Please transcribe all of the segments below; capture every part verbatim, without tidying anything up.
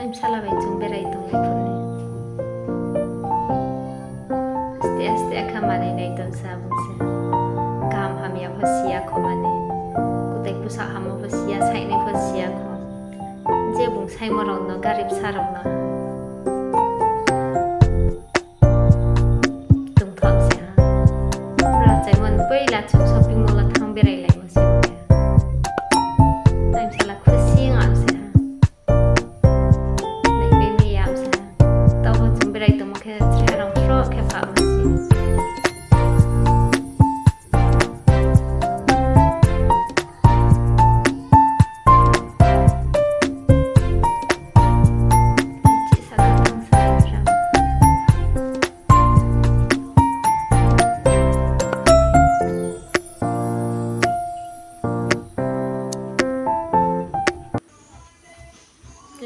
Bsala bai chung berai tonglai phuh ni. Aste aste akha manai nai tong sa bung se. Kaham hamya pho si ya kho mani. Kutai pusa hamo pho si ya, sainai pho si ya kho. Je bung saimo rao no, garib sa rao no. Tongtham se ha. Bra chaimon poila chung shopping mall wo thanng berai laimo se. Taimsala khusi ang se ha. Naipai mi ya se ha. Taoh wo chung berai tongmo khe chrai rang phro khe pha ma se.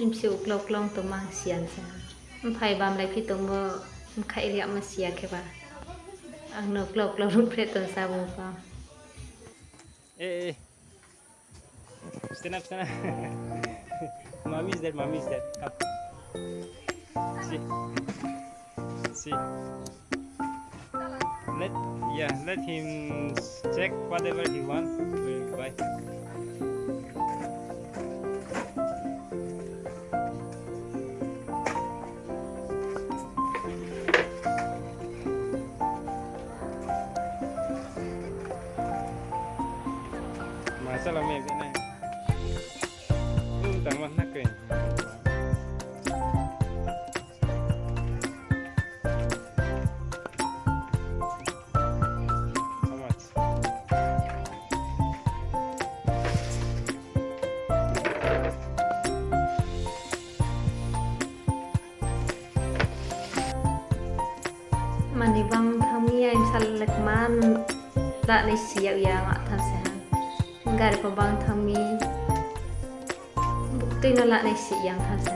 Msi uklau klau tongma siyan sa. Mphai bamlai phi tongmo, mkhaih riama siya kheba. Ang no uklau uklau rung phre tong sa bo pa. Eh, eh. Stand up, stand up. Mommy is there, mommy is there. Come. See. See. Let, yeah, let him check whatever he want. We'll buy. Masala me bena. Ung tangma na koi. How much? Mani bang thang mi ai sal lek man la nai si yag ya nga tham se ha. Gari pho bang thang mi. Buktui no la nai si yang tham se ha.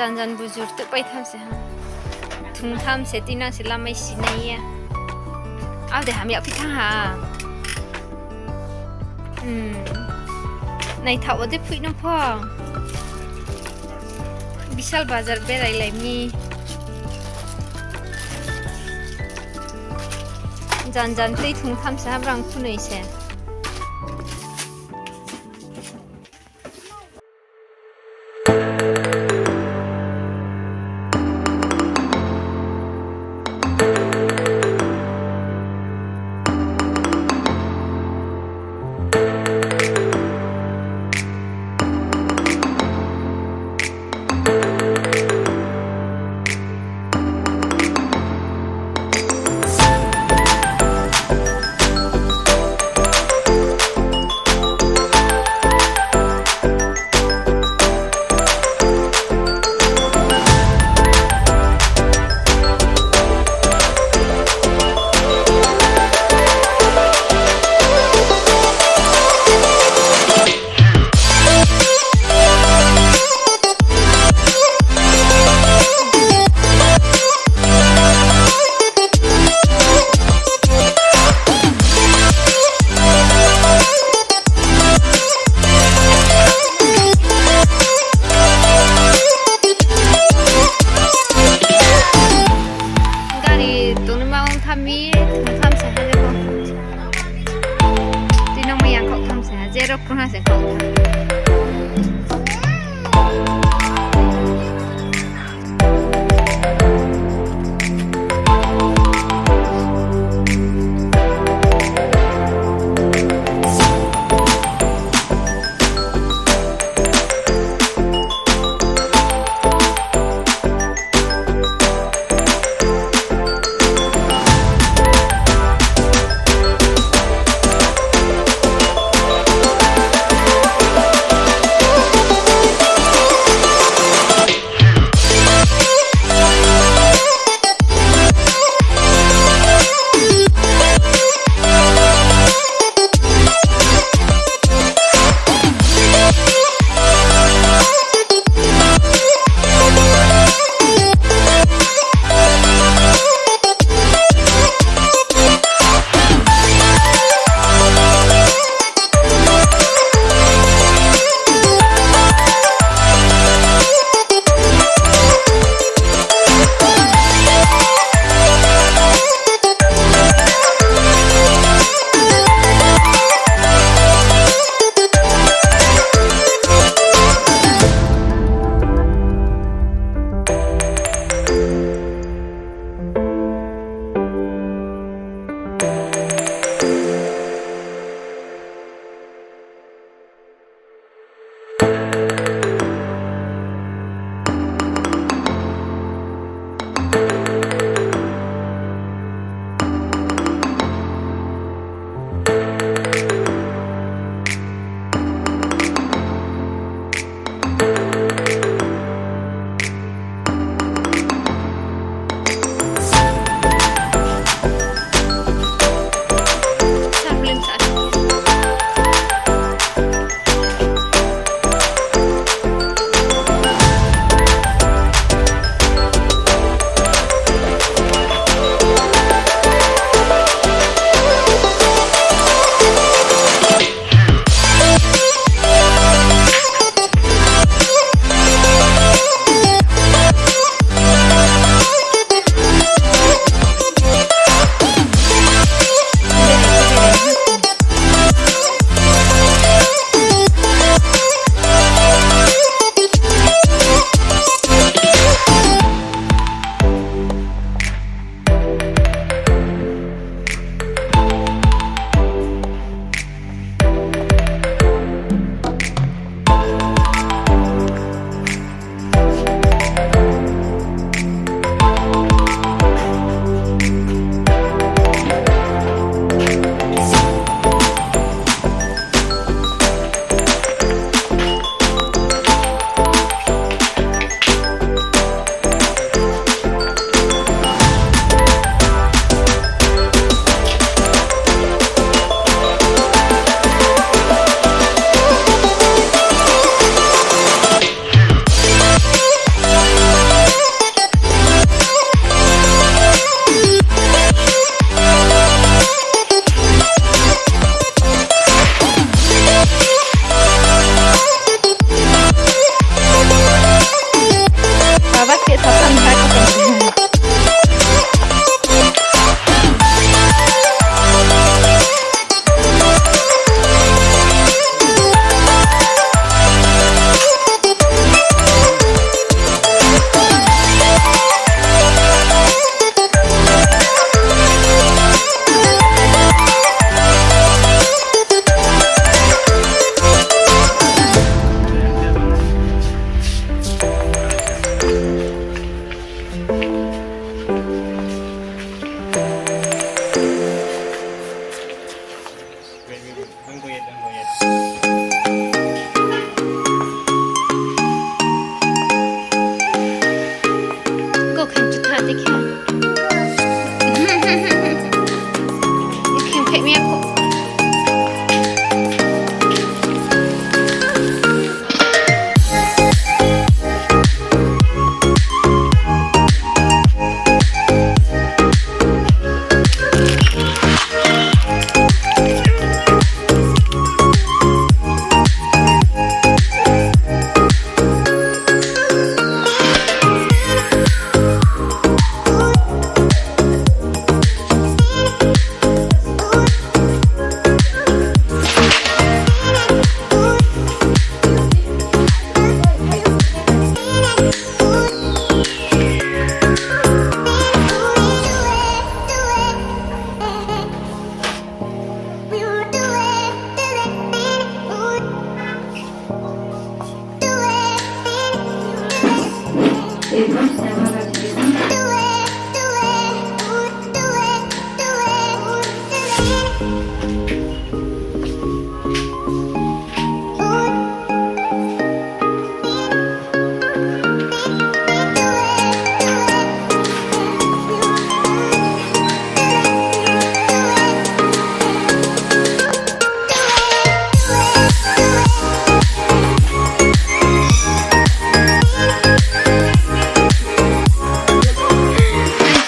Jan jan bujur tuh pai tham se ha. Thung tham se tinang se lamai sinai ya. Abo de hamya phi thanng ha. Hmm. Naithaoh wo de phuih no pho. Bishal bazar berai lai mi. Jan jan tei thung tham se ha brang phunoi se. Rok phung ha se kau tha. Go khen chu tha de khen. Khen khe mi ya kho.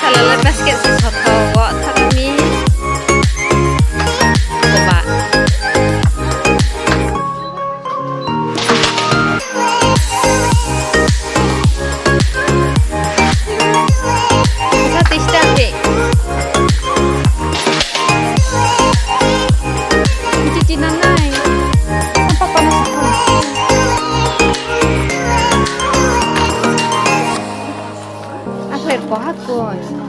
Salala basket se sotho wo thanng mi. Koba. Sa tista khe. Chichi nanai. Apa kono sa. Akler ko hakon.